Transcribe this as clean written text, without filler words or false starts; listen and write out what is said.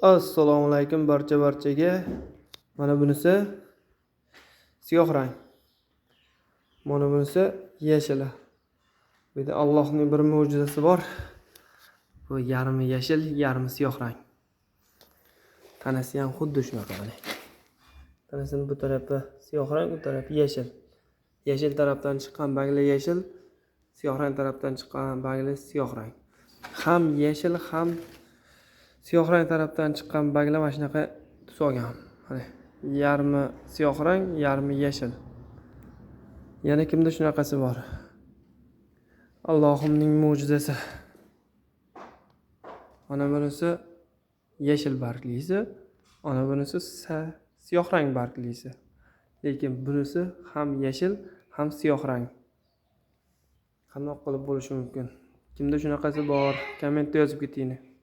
Assalomu alaykum barcha-barchaga. Mana bunisi siyoh rang. Mana bunisi yashili. Bu yerda Allohning bir mo'jizasi bor. Bu yarmi yashil, yarmi siyoh rang. Tanasi ham xuddi shunaqa mana. Tanasini bu tarafi siyoh rang, u tarafi yashil. Yashil tarafdan chiqqan bagli yashil, siyoh rang tarafdan chiqqan bagli siyoh rang. Ham yashil, ham siyoh rang tarafdan chiqqan baglar mana shunaqa tus olgan. Mana yarmi siyoh rang, yarmi yashil. Yana kimda shunaqasi bor? Allohimning mo'jizasi. Mana bunisi yashil barglisi, ana bunisi siyoh rang barglisi. Lekin bunisi ham yashil, ham siyoh rang. Qandoq qilib bo'lishi mumkin? Kimda shunaqasi bor? Kommentda yozib ketinglar.